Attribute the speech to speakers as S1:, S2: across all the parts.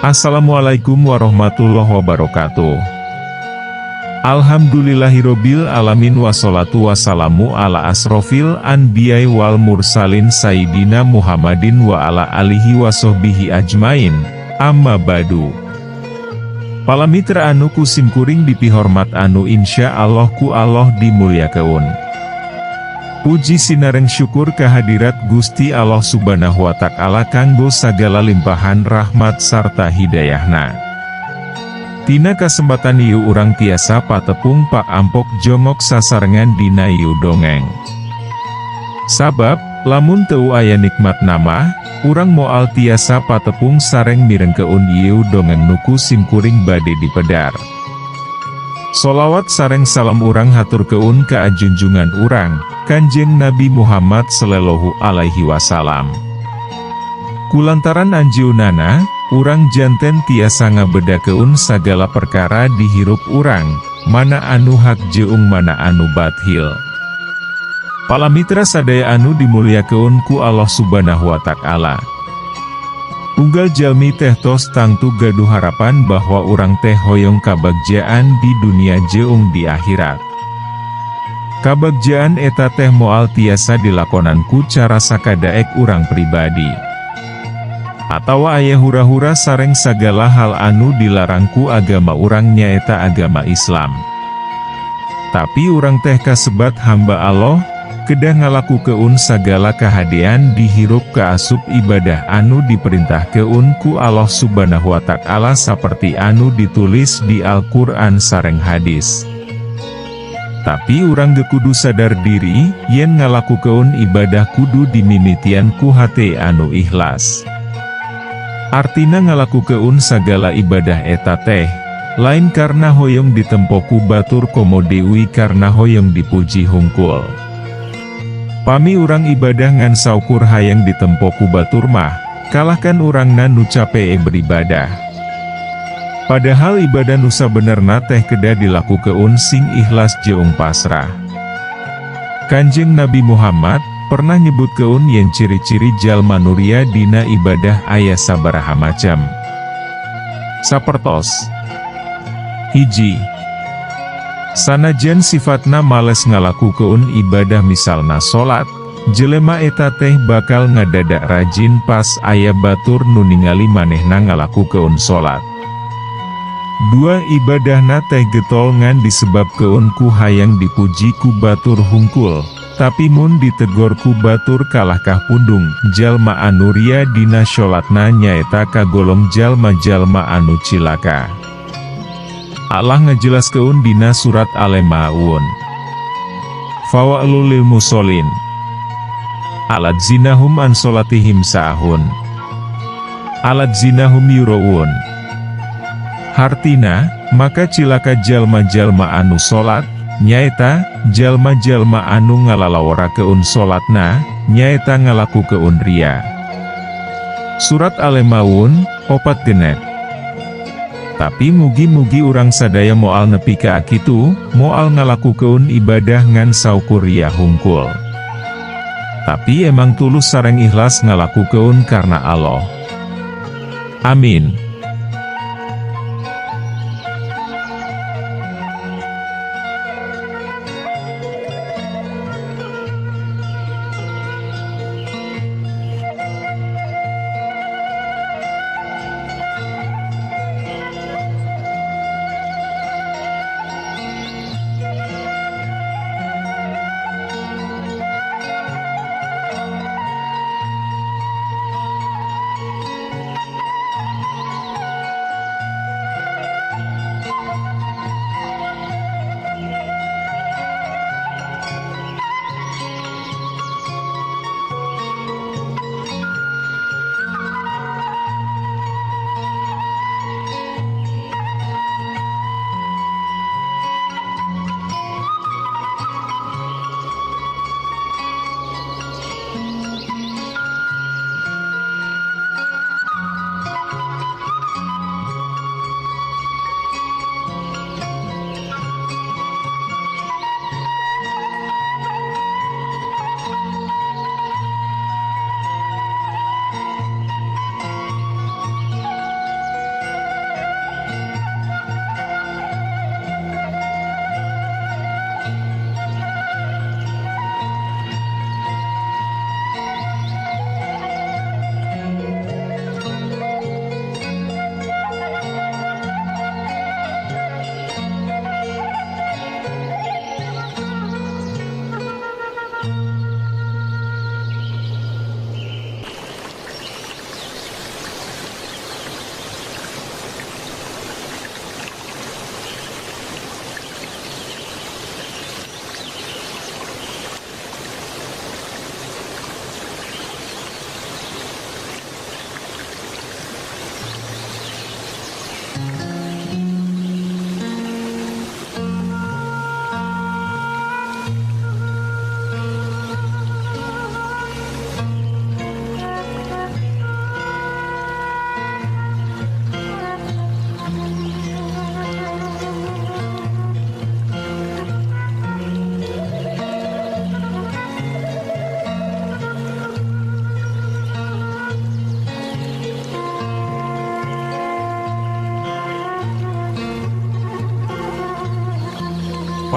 S1: Assalamualaikum warahmatullahi wabarakatuh. Alhamdulillahirobbil alamin, wassalatu wassalamu ala asrofil anbiya'i wal mursalin, sayyidina Muhammadin wa ala alihi wasohbihi ajmain. Amma ba'du. Pala mitra anu ku simkuring dipihormat, anu insya Allah ku Allah dimulyakeun. Puji sinareng syukur kehadirat Gusti Allah Subhanahu wa Ta'ala kanggo sagala limpahan rahmat sarta hidayahna. Tina kasempatan ieu urang tiasa patepung pak ampok jongok sasarengan dina ieu dongeng. Sabab, lamun teu aya nikmat nama, urang moal tiasa patepung sareng mirengkeun ieu dongeng nu ku simkuring bade dipedar. Solawat sareng salam urang haturkeun ka junjungan urang, Kanjeng Nabi Muhammad Sallallahu Alaihi Wasallam. Kulantaran anjeunana, urang janten tiasa ngabedakeun sagala perkara dihirup urang, mana anu hak jeung mana anu bathil. Pala mitra sadaya anu dimulyakeun ku Allah Subhanahu wa Ta'ala. Unggal jalmi teh tos tangtu gaduh harapan bahwa urang teh hoyong kabagjaan di dunia jeung di akhirat. Kabagjaan eta teh moal tiasa dilakonan ku cara sakadaek urang pribadi. Atawa aya hura-hura sareng sagala hal anu dilarang ku agama urang, nyaeta agama Islam. Tapi urang teh kasebat hamba Allah, kedah ngalakukeun sagala kahadean dihirup kaasup ibadah anu diperintahkeun ku Allah Subhanahu wa Ta'ala saperti anu ditulis di Al-Qur'an sareng hadis. Tapi urang ge kudu sadar diri, yen ngalakukeun ibadah kudu dimimitian ku hate anu ikhlas. Artina ngalakukeun sagala ibadah eta teh, lain karena hoyong ditempo ku batur komo deui karena hoyong dipuji hungkul. Pami urang ibadah ngan saukur hayang ditempo ku batur mah, kalahkan urangna nu cape beribadah. Padahal ibadah nu sabenerna teh kedah dilakukeun sing ikhlas jeung pasrah. Kanjeng Nabi Muhammad pernah nyebutkeun yen ciri-ciri jalma nu ria dina ibadah aya sabaraha macam. Sapertos: 1. Sanajan sifatna males ngalakukeun ibadah, misalna salat, jelema eta teh bakal ngadadak rajin pas aya batur nu ningali manehna ngalakukeun salat. 2. Ibadahna teh getol ngan disebabkeun ku hayang dipuji ku batur hungkul, tapi mun ditegor ku batur kalahkah pundung. Jalma anu ria dina salatna nyaeta kagolong jalma-jalma anu cilaka. Allah ngajelaskeun dina surat Al-Maun. Fawailul lil musholin. Alladzinahum an sholatihim sahun. Alladzinahum yuroun. Hartina, maka cilaka jalma-jalma anu salat, nyaeta jalma-jalma anu ngalalaworakeun salatna, nyaeta ngalakukeun ria. Surat Al-Maun, 46. Tapi mugi-mugi urang sadaya moal nepi ka kitu, moal ngalakukeun ibadah ngan saukur ria hungkul. Tapi emang tulus sareng ikhlas ngalakukeun karena Allah. Amin.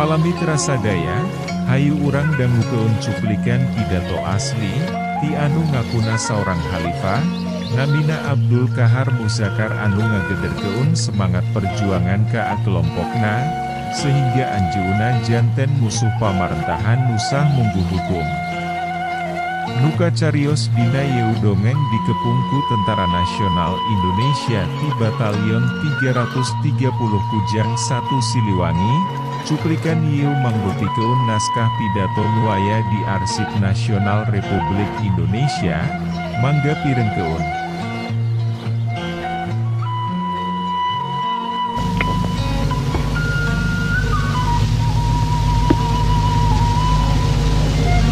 S1: Palamitra sadaya, hayu urang dangukeun cuplikan pidato asli, ti anu ngakuna saurang khalifah, namina Abdul Kahar Muzakar anu ngagederkeun semangat perjuangan ka kelompokna, sehingga anjeunna janten musuh pamarentahan nu sah mungguh hukum. Nu kacarios dina ieu dongeng dikepung ku Tentara Nasional Indonesia ti Batalion 330 Kujang 1 Siliwangi, cuplikan ieu mangrupikeun naskah pidato nu aya di Arsip Nasional Republik Indonesia, mangga pirengkeun.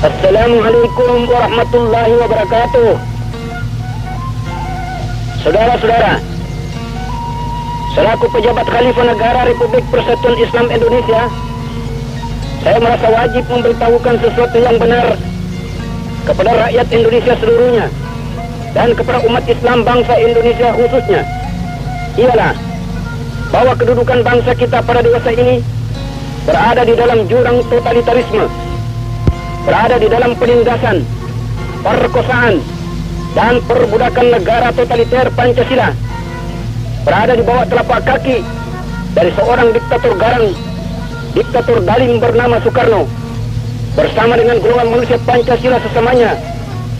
S2: Assalamualaikum warahmatullahi wabarakatuh. Saudara-saudara, selaku pejabat Khalifah Negara Republik Persatuan Islam Indonesia, saya merasa wajib memberitahukan sesuatu yang benar kepada rakyat Indonesia seluruhnya dan kepada umat Islam bangsa Indonesia khususnya. Ialah bahwa kedudukan bangsa kita pada dewasa ini berada di dalam jurang totalitarisme, berada di dalam penindasan, perkosaan, dan perbudakan negara totaliter Pancasila, berada di bawah telapak kaki dari seorang diktator garang, diktator dalim bernama Soekarno, bersama dengan golongan manusia Pancasila sesamanya,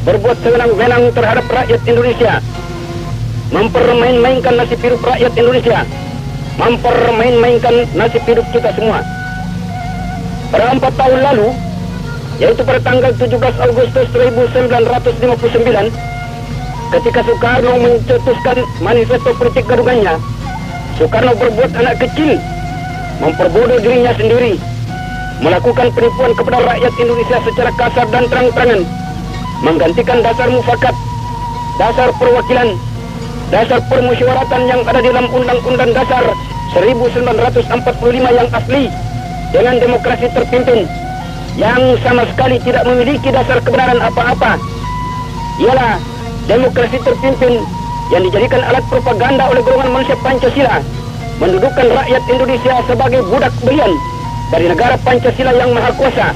S2: berbuat sewenang-wenang terhadap rakyat Indonesia, mempermain-mainkan nasib hidup rakyat Indonesia, mempermain-mainkan nasib hidup kita semua. Pada 4 tahun lalu, yaitu pada tanggal 17 Agustus 1959, ketika Soekarno mencetuskan manifesto politik gadungannya, Soekarno berbuat anak kecil, memperbodoh dirinya sendiri, melakukan penipuan kepada rakyat Indonesia secara kasar dan terang-terangan, menggantikan dasar mufakat, dasar perwakilan, dasar permusyawaratan yang ada di dalam Undang-Undang Dasar 1945 yang asli dengan demokrasi terpimpin yang sama sekali tidak memiliki dasar kebenaran apa-apa. Ialah demokrasi terpimpin yang dijadikan alat propaganda oleh golongan manusia Pancasila, mendudukkan rakyat Indonesia sebagai budak belian dari negara Pancasila yang maha kuasa.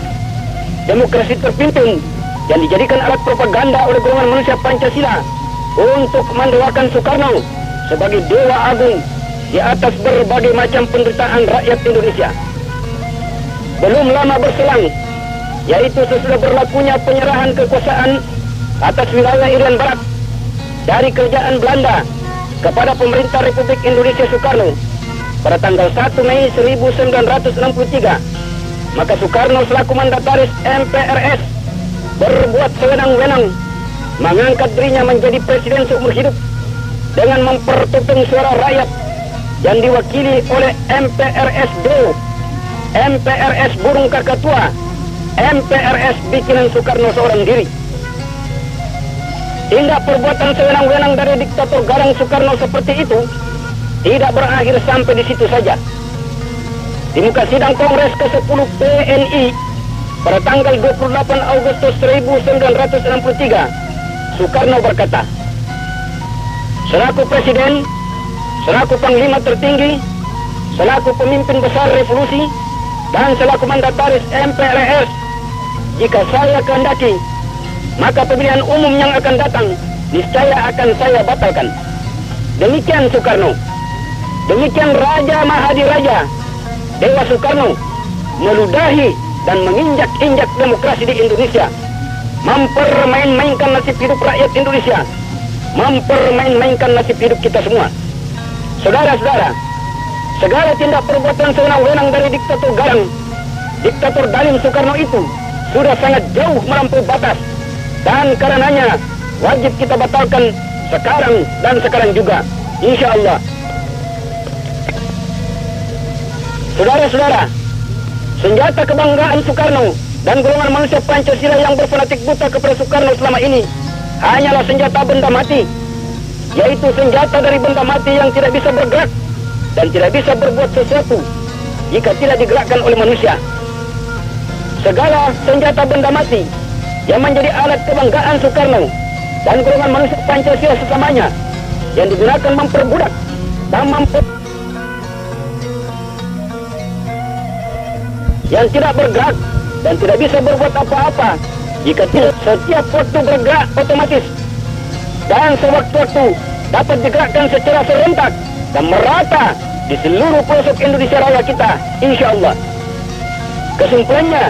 S2: Demokrasi terpimpin yang dijadikan alat propaganda oleh golongan manusia Pancasila untuk mendewakan Soekarno sebagai dewa agung di atas berbagai macam penderitaan rakyat Indonesia. Belum lama berselang, yaitu sesudah berlakunya penyerahan kekuasaan atas wilayah Irian Barat dari kerajaan Belanda kepada pemerintah Republik Indonesia Soekarno pada tanggal 1 Mei 1963, maka Soekarno selaku mandataris MPRS berbuat sewenang-wenang, mengangkat dirinya menjadi presiden seumur hidup dengan mempertutung suara rakyat yang diwakili oleh MPRS Do, MPRS Burung Kakatua, MPRS bikinan Soekarno seorang diri. Tindak perbuatan sewenang-wenang dari diktator garang Soekarno seperti itu tidak berakhir sampai di situ saja. Di muka sidang Kongres ke-10 PNI pada tanggal 28 Agustus 1963, Soekarno berkata, "Selaku presiden, selaku panglima tertinggi, selaku pemimpin besar revolusi, dan selaku mandataris MPRS, jika saya kehendaki, maka pemilihan umum yang akan datang niscaya akan saya batalkan." Demikian Soekarno. Demikian Raja Mahadiraja Dewa Soekarno meludahi dan menginjak-injak demokrasi di Indonesia, mempermain-mainkan nasib hidup rakyat Indonesia, mempermain-mainkan nasib hidup kita semua. Saudara-saudara, segala tindak perbuatan sewenang-wenang dari diktator garang, diktator dalim Soekarno itu sudah sangat jauh melampaui batas, dan karenanya wajib kita batalkan sekarang dan sekarang juga, insya Allah. Saudara-saudara, senjata kebanggaan Soekarno dan golongan manusia Pancasila yang berfanatik buta kepada Soekarno selama ini hanyalah senjata benda mati, yaitu senjata dari benda mati yang tidak bisa bergerak dan tidak bisa berbuat sesuatu jika tidak digerakkan oleh manusia. Segala senjata benda mati yang menjadi alat kebanggaan Soekarno dan golongan manusia Pancasila sesamanya yang digunakan memperbudak dan yang tidak bergerak dan tidak bisa berbuat apa-apa jika tidak setiap waktu bergerak otomatis dan sewaktu-waktu dapat digerakkan secara serentak dan merata di seluruh pelosok Indonesia Raya kita, insya Allah. Kesimpulannya,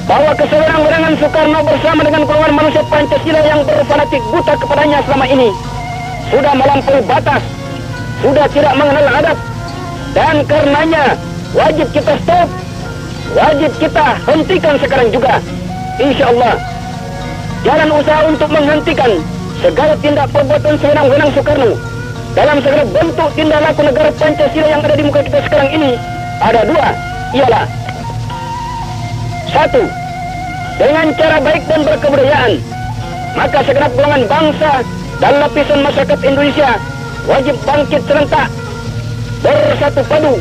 S2: bahwa kesewenang-wenangan Soekarno bersama dengan golongan manusia Pancasila yang berfanatik buta kepadanya selama ini sudah melampaui batas, sudah tidak mengenal adab, dan karenanya wajib kita stop, wajib kita hentikan sekarang juga, insya Allah. Jalan usaha untuk menghentikan segala tindak perbuatan sewenang-wenang Soekarno dalam segala bentuk tindak laku negara Pancasila yang ada di muka kita sekarang ini ada dua, ialah satu, dengan cara baik dan berkebudayaan, maka segenap golongan bangsa dan lapisan masyarakat Indonesia wajib bangkit serentak, bersatu padu,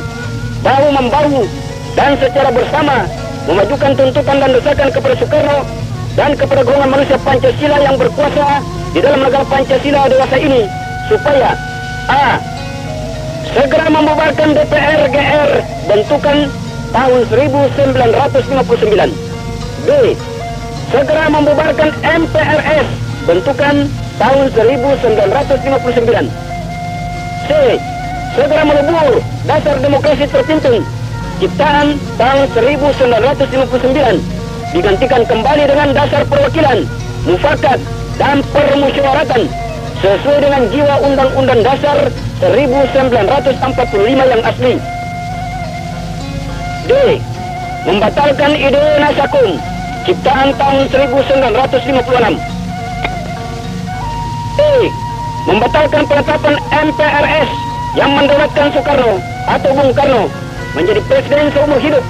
S2: bahu-membahu, dan secara bersama memajukan tuntutan dan desakan kepada Soekarno dan kepada golongan manusia Pancasila yang berkuasa di dalam negara Pancasila dewasa ini, supaya A. segera membubarkan DPR GR bentukan tahun 1959. B. Segera membubarkan MPRS bentukan tahun 1959. C. Segera melebur dasar demokrasi terpimpin ciptaan tahun 1959, digantikan kembali dengan dasar perwakilan, mufakat, dan permusyawaratan sesuai dengan jiwa Undang-Undang Dasar 1945 yang asli. D. Membatalkan ide Nasakum ciptaan tahun 1956. E. Membatalkan penetapan MPRS yang mendaulatkan Soekarno atau Bung Karno menjadi presiden seumur hidup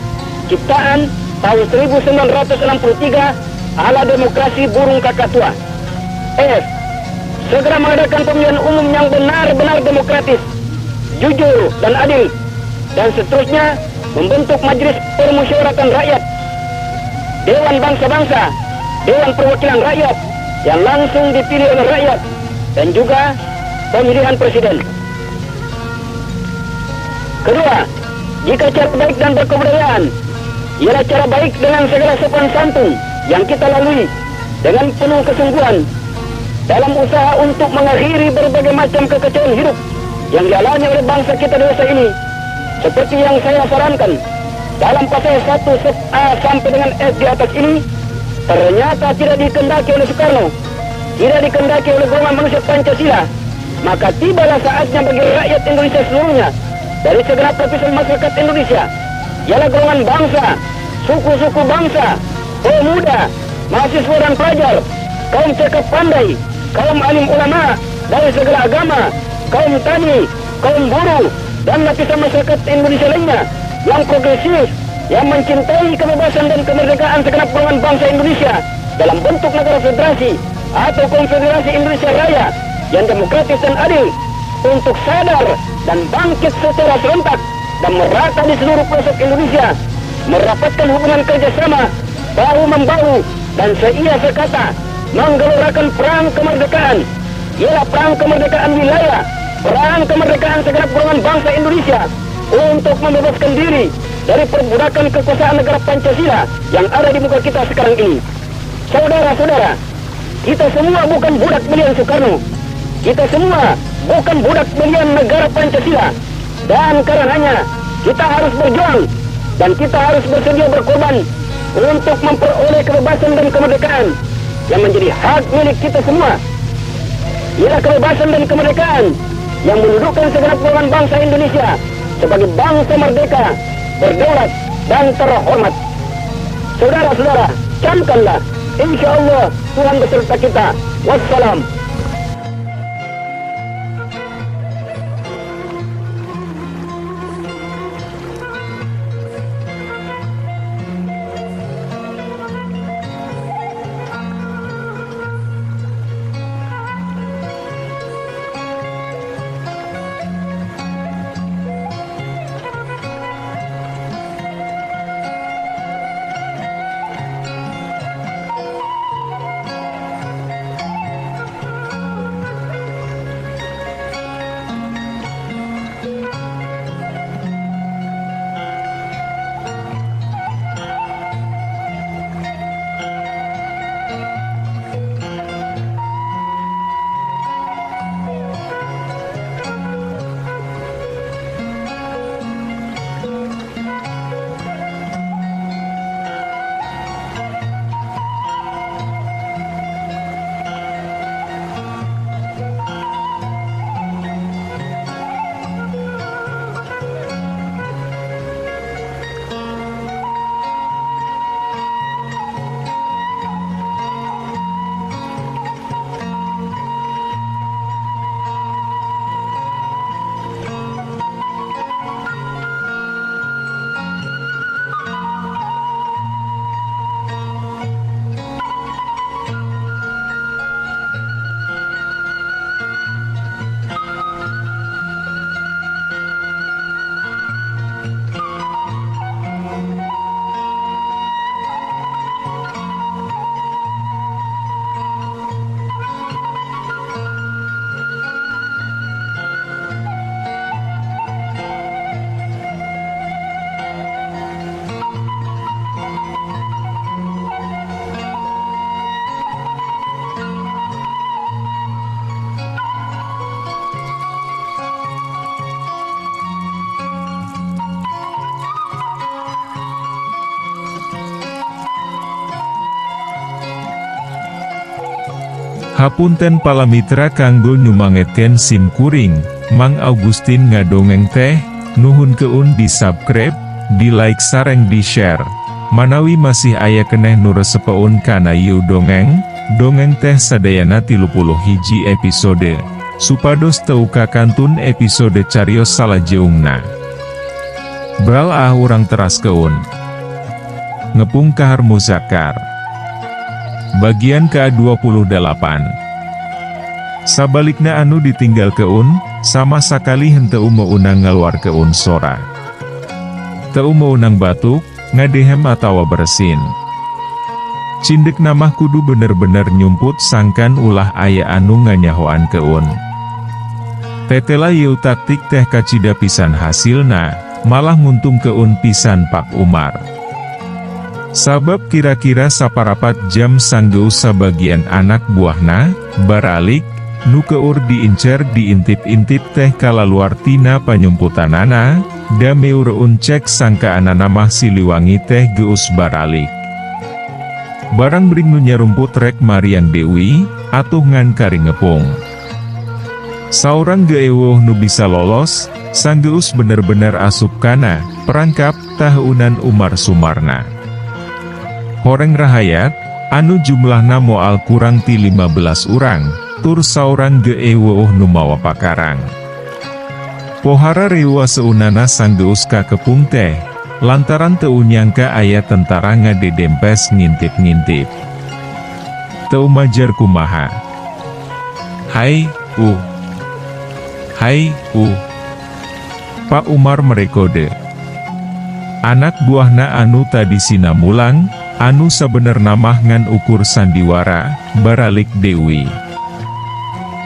S2: ciptaan tahun 1963 ala demokrasi burung kakatua. F. Segera mengadakan pemilihan umum yang benar-benar demokratis, jujur dan adil, dan seterusnya membentuk Majelis Permusyawaratan Rakyat, Dewan Bangsa-Bangsa, Dewan Perwakilan Rakyat yang langsung dipilih oleh rakyat, dan juga pemilihan presiden. Kedua, jika cara baik dan berkebudayaan ialah cara baik dengan segala sopan santun yang kita lalui dengan penuh kesungguhan dalam usaha untuk mengakhiri berbagai macam kekacauan hidup yang dialami oleh bangsa kita dewasa ini, seperti yang saya sarankan dalam pasal 1 sub A sampai dengan F di atas ini, ternyata tidak dikendaki oleh Soekarno, tidak dikendaki oleh golongan manusia Pancasila, maka tibalah saatnya bagi rakyat Indonesia seluruhnya dari segenap lapisan masyarakat Indonesia, ialah golongan bangsa, suku-suku bangsa, pemuda, mahasiswa dan pelajar, kaum cakap pandai, kaum alim ulama dari segala agama, kaum tani, kaum buruh, dan lapisan masyarakat Indonesia lainnya yang progresif, yang mencintai kebebasan dan kemerdekaan segenap golongan bangsa Indonesia dalam bentuk negara federasi atau konfederasi Indonesia Raya yang demokratis dan adil, untuk sadar dan bangkit secara serentak dan merata di seluruh pelosok Indonesia, merapatkan hubungan kerjasama, bahu-membahu, dan seia sekata, menggelorakan perang kemerdekaan, ialah perang kemerdekaan wilayah, perang kemerdekaan segenap golongan bangsa Indonesia untuk membebaskan diri dari perbudakan kekuasaan negara Pancasila yang ada di muka kita sekarang ini. Saudara-saudara, kita semua bukan budak belian Soekarno. Kita semua bukan budak belian negara Pancasila. Dan karenanya kita harus berjuang dan kita harus bersedia berkorban untuk memperoleh kebebasan dan kemerdekaan yang menjadi hak milik kita semua. Ialah kebebasan dan kemerdekaan yang mendudukkan segenap golongan bangsa Indonesia sebagai bangsa merdeka, berdaulat, dan terhormat. Saudara-saudara, camkanlah, insya Allah Tuhan beserta kita. Wassalam.
S1: Hapunten palamitra kanggo nyumangetkeun sim kuring, Mang Augustin ngadongeng teh, nuhunkeun di subscribe, di like sareng di share. Manawi masih aya keneh nu resepeun kana ieu dongeng, dongeng teh sadayana 31 episode, supados teu kakantun episode carios salajeungna. Bral ah urang teraskeun. Ngepung Kahar Muzakkar. Bagian ke-28. Sabalikna anu ditinggalkeun, sama sakali henteu meunang ngaluarkeun sora. Teu meunang batuk, ngadehem atawa bersin. Cindekna mah kudu bener-bener nyumput sangkan ulah aya anu nganyahoan keun. Tetela ieu taktik teh kacida pisan hasilna, malah nguntungkeun pisan Pak Umar. Sabab kira-kira saparapat jam sanggeus sabagian anak buahna, baralik, nu keur diincer diintip-intip teh kalaluar tina panyumputanana, da meureun cek sangkaanana mah Siliwangi teh geus baralik. Barang bring nu nyarumput rek mariang deui, atuh ngan kari ngepung. Saurang geeweuh nu bisa lolos, sanggeus bener-bener asup kana perangkap tahunan Umar Sumarna. Horeng rahayat, anu jumlahna moal kurang ti 15 urang, tur saurang geeweuh nu mawa pakarang. Pohara reuaseunana sanggeus kakepung teh, lantaran teu nyangka aya tentara ngadedempes ngintip-ngintip. Teu majar kumaha. Hai, Hai, Pak Umar merekode. Anak buahna anu tadi sina mulang, anu sabenerna mah ngan ukur sandiwara, baralik deui.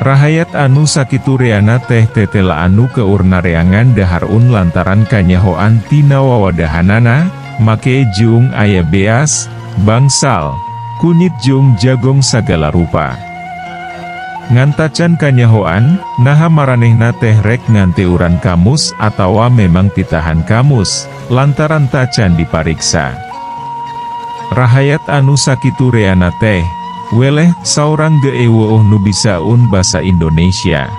S1: Rahayat anu sakitu reana teh tetela anu keur nareangan daharun lantaran kanyahoan tina wawadahanana, make jeung aya beas, bangsal, kunyit jeung jagong sagala rupa. Ngan tacan kanyahoan, naha maranehna teh rek nganteuran kamus atawa memang titahan kamus, lantaran tacan dipariksa. Rahayat anu sakitu reana teh, weleh saurang geeweuh nu bisaun basa Indonesia.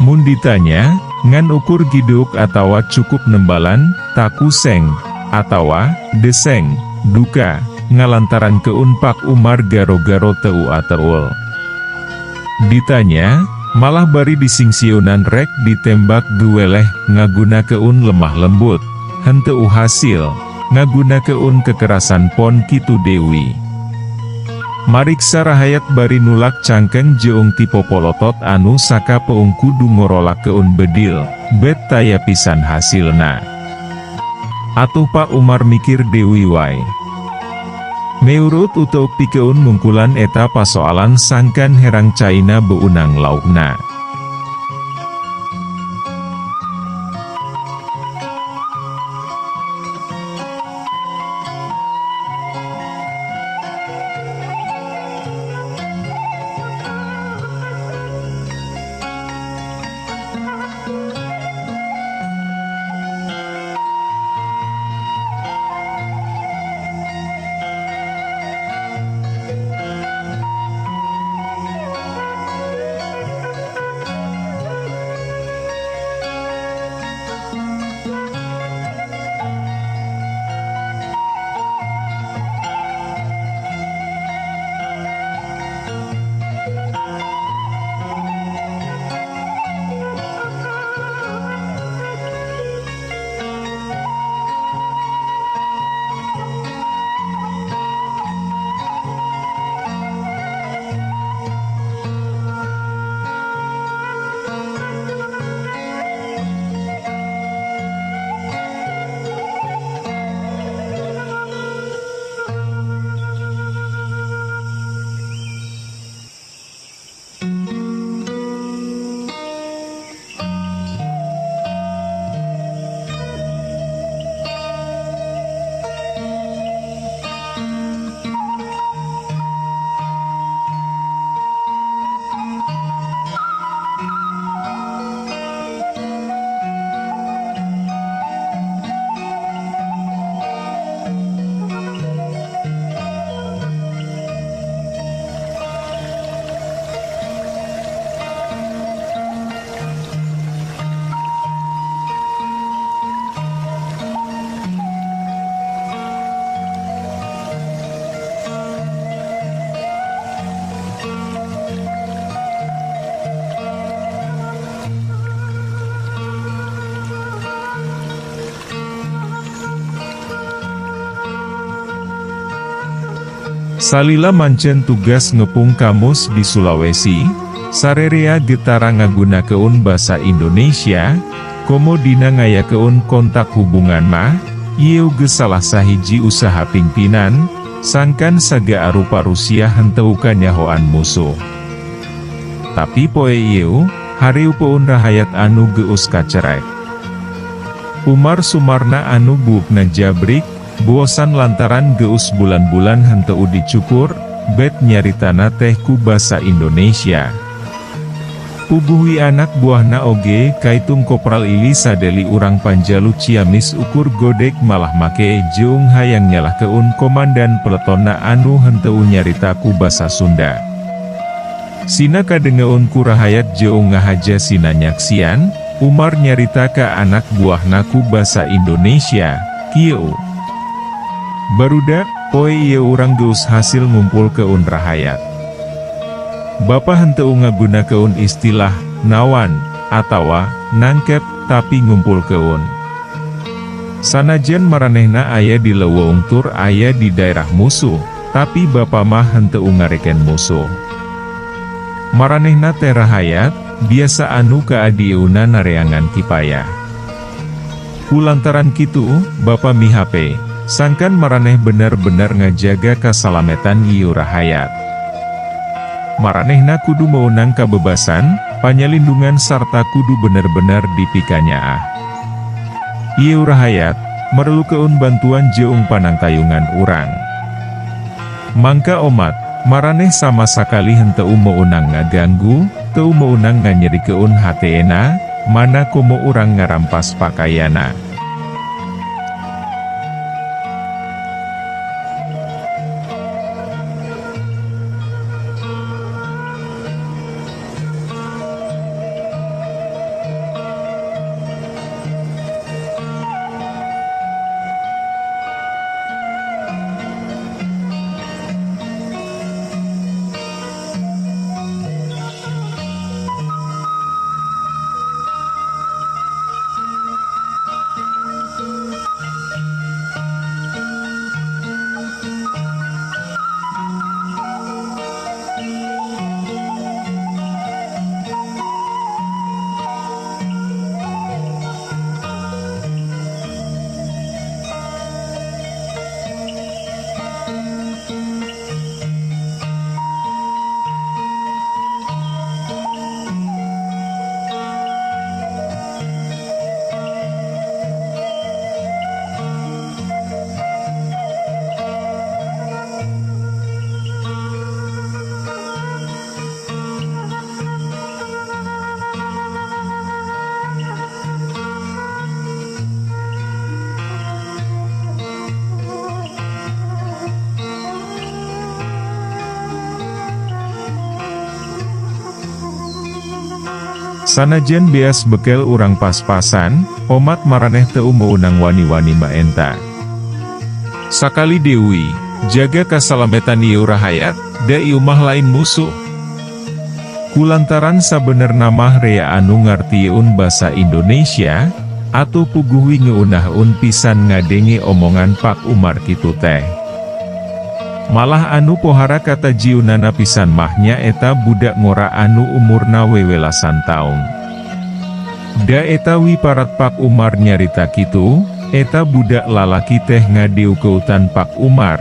S1: Mun ditanya, ngan ukur giduk atawa cukup nembalan, takuseng, atawa deseng, duka, ngalantaran keun Pak Umar garo-garo teu ateul. Ditanya, malah bari disingsieunan rek ditembak gueleh ngagunakeun lemah lembut, henteu hasil, ngagunakeun kekerasan pon kitu deui. Mariksa rahayat bari nulak cangkeng jeung ti popolotot anu sakapeung kudu ngorolakeun bedil, bet taya pisan hasilna. Atuh Pak Umar mikir deui wae. Meurut uteuk pikeun mungkulan eta pasoalan sangkan herang caina beunang laukna. Salila mancen tugas ngepung kamus di Sulawesi, sarerea ge tara ngagunakeun basa Indonesia, komo dina ngayakeun kontak hubungan mah, ieu ge salah sahiji usaha pingpinan, sangkan sagaarupa Rusia henteu kanyahoan musuh. Tapi poe ieu, hareupeun rahayat anu geus kacerek. Umar Sumarna anu buukna jabrik, bosan lantaran geus bulan-bulan henteu dicukur, bet nyaritana teh ku basa Indonesia. Puguh wi anak buahna oge kaitung Kopral Ili Sadeli urang Panjalu Ciamis ukur godek malah make jeung hayang nyalahkeun komandan peletonna anu henteu nyarita ku basa Sunda. Sina kadengeun ku rahayat jeung ngahaja sina nyaksian, Umar nyarita ka anak buahna ku basa Indonesia, kieu. Barudak, poe ieu urang geus hasil ngumpulkeun rahayat. Bapa henteu ngagunakeun istilah nawan atawa nangkep tapi ngumpulkeun. Sanajan maranehna aya di leuweung tur aya di daerah musuh, tapi bapa mah henteu ngareken musuh. Maranehna teh rahayat, biasa anu kaadieuna nareangan kipayah. Ku lantaran kitu, bapa mihape, sangkan maraneh bener-bener ngajaga kasalametan ieu rahayat. Maranehna kudu meunang kabebasan, panyalindungan sarta kudu bener-bener dipikanyaah. Ieu rahayat, merlukeun bantuan jeung panangtayungan urang. Mangka omat, maraneh sama sakali henteu meunang ngaganggu, teu meunang nganyerikeun hatena, mana komo urang ngarampas pakayana. Sanajan beas bekel urang pas-pasan, omat maraneh teu meunang wani-wani maenta. Sakali deui, jaga kasalametan ieu rahayat, da ieu mah lain musuh. Kulantaran sabenerna mah rea anu ngartieun basa Indonesia, atuh puguh wi ngeunaheun pisan ngadenge omongan Pak Umar kitu teh. Malah anu pohara katajiunana pisan mah nyaeta budak ngora anu umurna wewelasan taun. Da eta wi parat Pak Umar nyarita kitu, eta budak lalaki teh ngadiukeutan Pak Umar,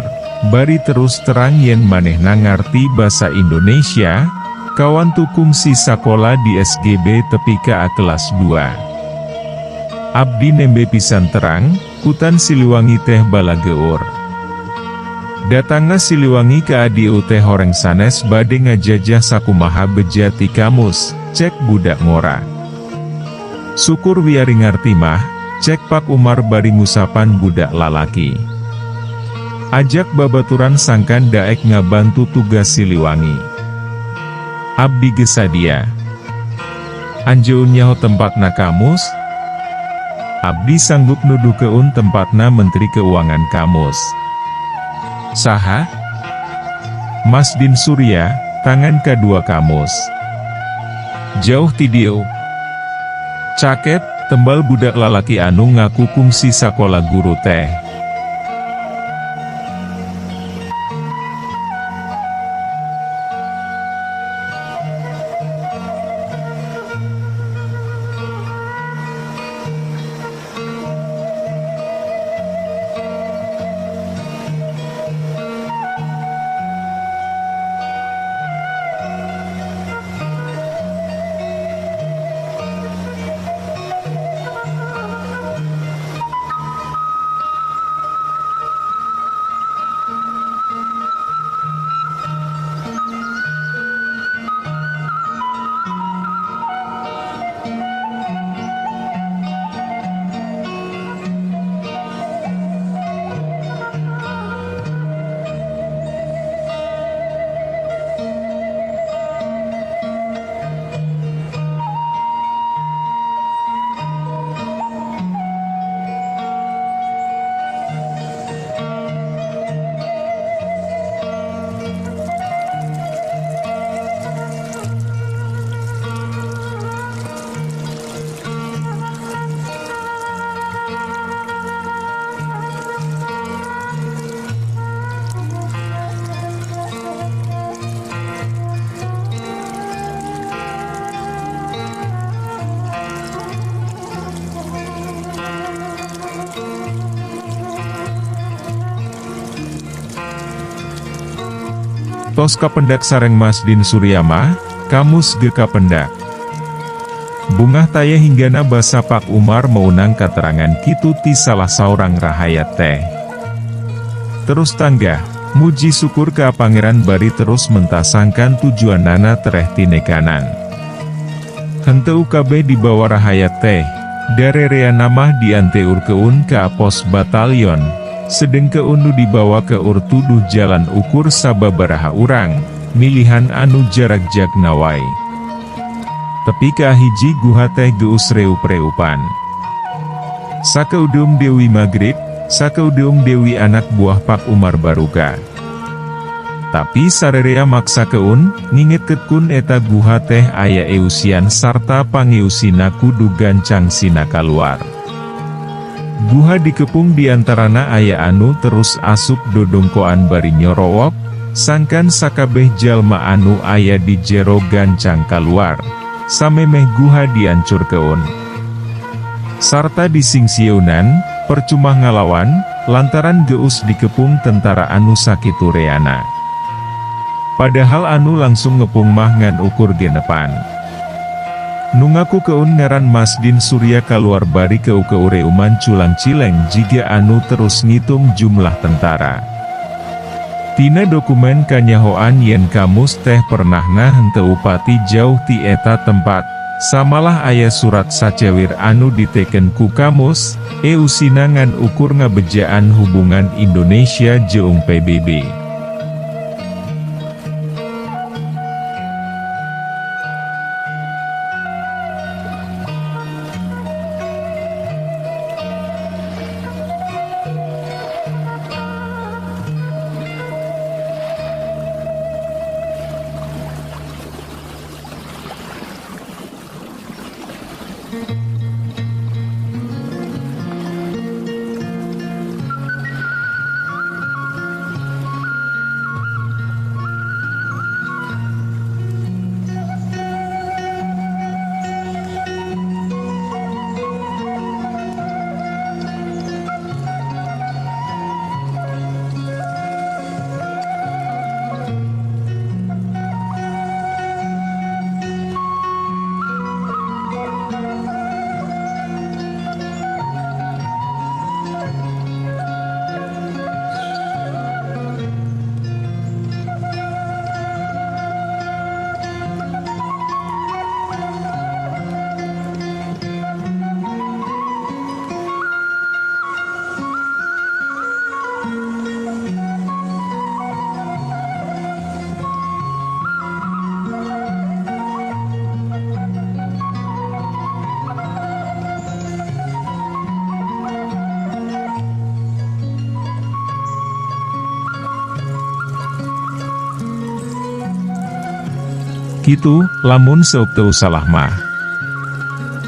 S1: bari terus terang yen manehna ngarti basa Indonesia, kawantu kungsi sakola di SGB tepi ka kelas 2. Abdi nembe pisan terang, kutan Siliwangi teh balageur. Datangna Siliwangi ka adieu teh horeng sanes bade ngajajah sakumaha beja ti kamus, cek budak ngora. Syukur wiari ngarti mah, cek Pak Umar bari ngusapan budak lalaki. Ajak babaturan sangkan daek ngabantu tugas Siliwangi. Abdi geus sadia. Anjeun nyaho tempatna kamus? Abdi sanggup nuduhkeun tempatna Menteri Keuangan kamus. Saha? Masdin Surya, tangan kadua kamus. Jauh ti dieu. Cakep, tembal budak lalaki anu ngaku kungsi sakola guru teh. Tos kapendak sareng Masdin Surya mah, Kamus ge kapendak. Bungah taya hinggana basa Pak Umar meunang katerangan kitu ti salah saurang rahayat teh. Terus tanggah, muji syukur ka Pangeran bari terus mentasangkan tujuanana tereh tinekanan. Henteu kabeh dibawa rahayat teh, darereana mah dianteurkeun ka pos batalion, sedengkeun nu dibawa ke tuduh jalan ukur sababaraha urang, milihan anu jarak-jagna wae. Tepi ka hiji guha teh geus reup-reupan. Sakeudeung deui magrib, sakeudeung deui anak buah Pak Umar baruka. Tapi sarerea maksakeun, ngingetkeun eta guha teh aya eusian sarta pangeusina kudu gancang sina kaluar. Guha dikepung diantarana aya anu terus asup dodongkoan bari nyorowok, sangkan sakabeh jalma anu aya di jero gancang kaluar, samemeh guha diancurkeun. Sarta disingsieunan, percuma ngalawan, lantaran geus dikepung tentara anu sakitu reana. Padahal anu langsung ngepung mah ngan ukur genepan. Nu ngakukeun ngaran Masdin Surya kaluar bari keu-keureuman culang cileng jiga anu terus ngitung jumlah tentara. Tina dokumen kanyahoan yen Kamus teh pernahna henteu pati jauh ti eta tempat, samalah aya surat sacewir anu diteken ku Kamus, eusina ngan ukur ngabejaan hubungan Indonesia jeung PBB. Kitu, lamun teu salah mah.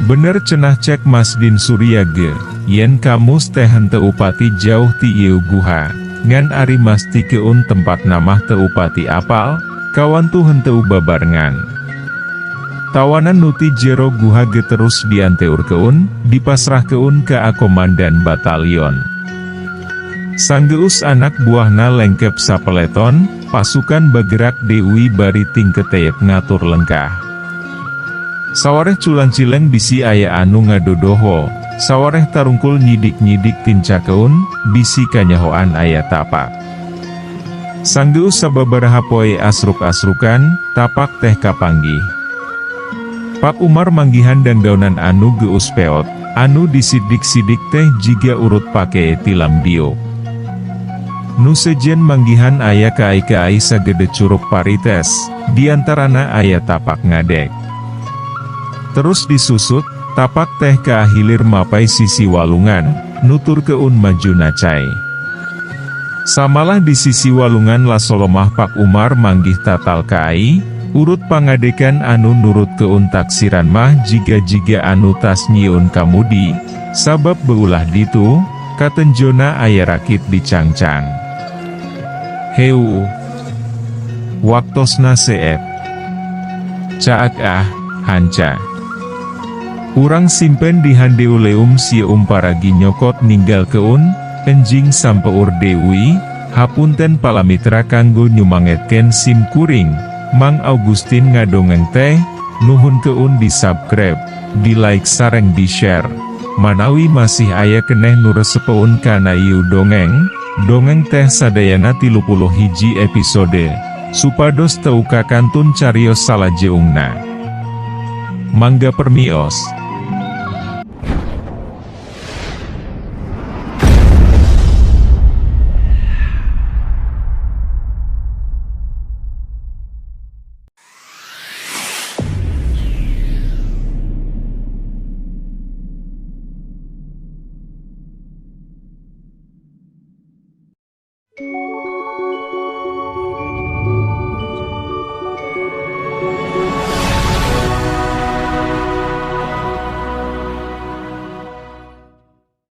S1: Bener cenah cek Masdin Surya ge, yen Kamus teh henteu pati jauh ti ieu guha, ngan ari mastikeun tempatna mah teu pati apal, kawantu henteu babarengan. Tawanan nu ti jero guha ge terus dianteurkeun, dipasrahkeun ka komandan batalion. Sanggeus anak buahna lengkep sapeleton, pasukan bergerak deui bari tingketeyep ngatur lengkah. Sawareh culang-cileng bisi aya anu ngadodoho, sawareh tarungkul nyidik-nyidik tincakeun, bisi kanyahoan aya tapak. Sanggeus sababaraha poe asruk-asrukan, tapak teh kapanggih. Pak Umar manggihan dangdaunan anu geus peot, anu disidik-sidik teh jiga urut pake tilam diuk. Nu sejen manggihan aya kaai-kaai sagede curug parites, diantarana aya tapak ngadek. Terus disusut, tapak teh ka hilir mapai sisi walungan, nuturkeun majuna cai. Samalah di sisi walungan lasolomah Pak Umar manggih tatal kaai, urut pangadekan anu nurutkeun taksiran mah jiga-jiga anu tas nyieun kamudi, sabab beulah ditu, katenjona aya rakit dicangcang. Heu. Waktosna seep. Caak ah, hanca. Urang simpen di handeuleum sieum paragi nyokot ninggalkeun, enjing sampeur deui, Hapunten palamitra kanggo nyumangetkeun sim kuring, Mang Augustin ngadongeng teh, nuhunkeun di subscribe, di like sareng di share. Manawi masih aya keneh nu resepeun kana ieu dongeng, dongeng teh sadayana 31 episode, supados teu kakantun carios salajeungna. Mangga permios.